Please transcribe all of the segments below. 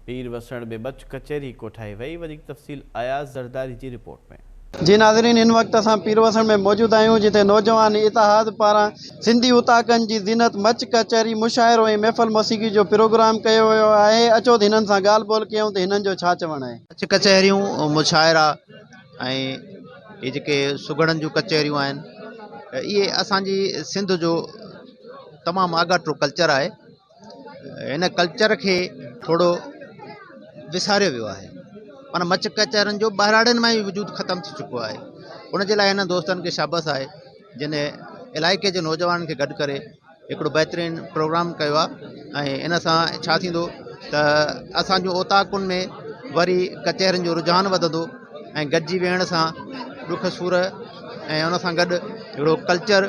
پير وسڻ ۾ مچ ڪچهري ڪوٺائي وئي، وڌيڪ تفصيل اياز زرداري جي رپورٽ ۾. جي ناظرين هن وقت اسان پير وسڻ ۾ موجود آهيون جتي نوجوان اتحاد پاران سنڌي اوطاقن جي زينت مچ ڪچهري مشاعرو ۽ محفل موسيقي جو پروگرام ڪيو ويو آهي اچو ته هنن سان ڳالهه ٻولهه ڪيون ته هنن جو ڇا چوڻ آهي. مچ ڪچهريون مشاعرا ۽ اهي جيڪي سگهڙن جون ڪچهريون آهن اهي اسان جي سنڌ جو تمام آڳاٽو ڪلچر آهي هن ڪلچر کي ٿورو وساريو ويو آهي معنيٰ مچ ڪچهرين جو ٻهراڙين مان ئي وجود ختم ٿي چڪو آهي ان جي لاء هنن دوستن کي شابس آهي جن علائقي جي نوجوانن کي گڏ ڪري هڪڙو بهترين پروگرام ڪيو آهي ۽ ان سان ڇا ٿيندو ته اسانجون اوطاقن ۾ وري ڪچهرين جو رجحان وڌندو ۽ گڏجي ويهڻ سان ڏک سور ۽ ان سان گڏ هڪڙو ڪلچر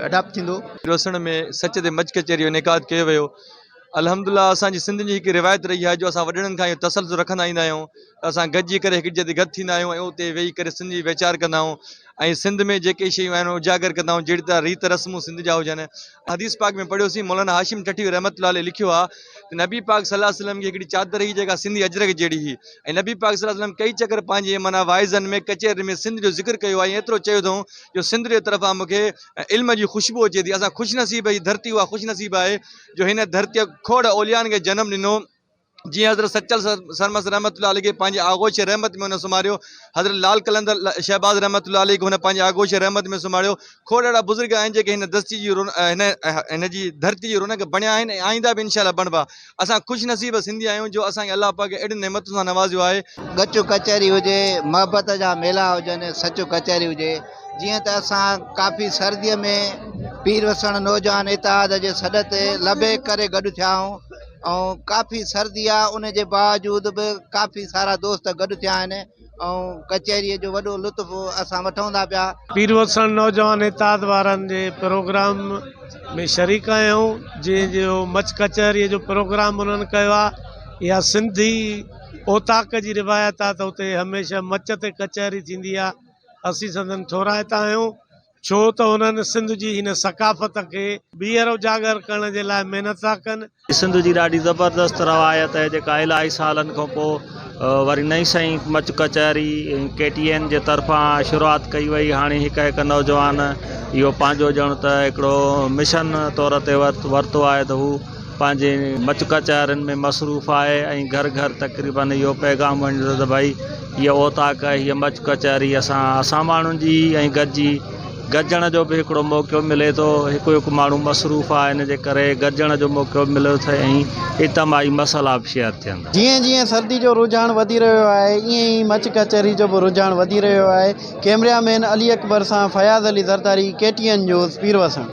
اڊاپٽ ٿيندو. وسڻ ۾ سچ تي مچ ڪچهري جو انعقاد ڪيو ويو. الحمدلله اسان جي سنڌين جي هڪ روايت رهي آهي جو اسان وڏڙن کان اهو تسلسل رکندا ايندا آهيون ته اسان گڏجي ڪري هڪ جاء تي گڏ ٿيندا آهيون ۽ اتي ويهي ڪري سنڌ جي ويچار ڪندا آهيون ۽ سنڌ ۾ جيڪي شيون آهن اجاگر ڪندا آهيون جهڙي طرح ريت رسمون سنڌ جا هجن حديث پاڪ ۾ پڙهيوسين مولانا هاشم ٺٽوي رحمت الله عليه لکيو آهي ته نبي پاڪ صلي الله عليه وسلم کي هڪڙي چادر هئي جيڪا سنڌي اجرڪ جهڙي هئي ۽ نبي پاڪ صلي الله عليه وسلم ڪئي چڪر پنهنجي معنيٰ واعظن ۾ ڪچهرين ۾ سنڌ جو ذڪر ڪيو آهي ۽ ايترو چيو اٿئون جو سنڌ جي طرفان مون کي علم جي خوشبو اچي ٿي اسان خوش نصيب هي ڌرتي اها خوش نصيب آهي جو هن ڌرتيء کوڙ اوليائن کي جنم ڏنو جيئن حضرت سچل سرمست رحمة الله عليه کي پنهنجي آغوش رحمت ۾ هن سمهاريو، حضرت لال قلندر شهباز رحمة الله عليه کي هن پنهنجي آغوش رحمت ۾ سمهاريو، کوڙ اهڙا بزرگ آهن جيڪي هن دستي جي هن هن جي ڌرتي جي رونق بڻيا آهن ۽ آئنده به انشاء الله بڻبا. اسان خوش نصيب سنڌي آهيون جو اسان کي الله پاڪ اهڙين نعمتن سان نوازيو آهي. ڳچ ڪچهري هجي، محبت جا ميلا هجن، سچ ڪچهري هجي، جيئن ته اسان ڪافي سرديء ۾ پير وسڻ نوجوان اتحاد جي سڏ تي لبيڪ ڪري گڏ ٿيا آهيون ۽ ڪافي سردي آ ان جي باوجود به ڪافي سارا دوست گڏ ٿيا آهن ۽ ڪچهريء جو وڏو لطف اسان وٺون ٿا پيا. پير وسڻ نوجوان اتحاد وارن جي پروگرام ۾ شريڪ آهيون جنهن جو مچ ڪچهريء جو پروگرام انهن ڪيو آ اها سنڌي اوطاق جي روايت آ ته اتي هميشه مچ تي ڪچهري ٿيندي آ اسين سندن ٿورائتا آهيون ڇو ته انهن سنڌ جي هن ثقافت کي ٻيهر اجاگر ڪرڻ جي لاء محنت ٿا ڪن. سنڌ جي ڏاڍي زبردست روايت آهي جيڪا الاهي سالن کان پوء وري نئين سئين مچ ڪچهري ڪي ٽي اين جي طرفان شروعات ڪئي وئي هاڻي هڪ هڪ نوجوان اهو پنهنجو ڄڻ ته هڪڙو مشن طور تي ورتو آهي ته هو پنهنجي مچ ڪچهرين ۾ مصروف آهي ۽ گهر گهر تقريبن اهو پيغام وڃي ٿو ته ڀائي هيء اوطاق هيء مچ ڪچهري اسان اسان ماڻهن جي ۽ گڏجي گڏجڻ جو به هڪڙو موقعو ملي ٿو هڪ هڪ ماڻهو مصروف آهي ان جي ڪري گڏجڻ جو موقعو به ملي ٿو ۽ اجتماعي مسئلا به شيئر ٿين ٿا. جيئن جيئن سردي جو رجحان وڌي رهيو آهي ايئن ئي مچ ڪچهري جو به رجحان وڌي رهيو آهي ڪئميرا مين علي اڪبر سان Fayaz Ali Zardari K T N news Pirwasan.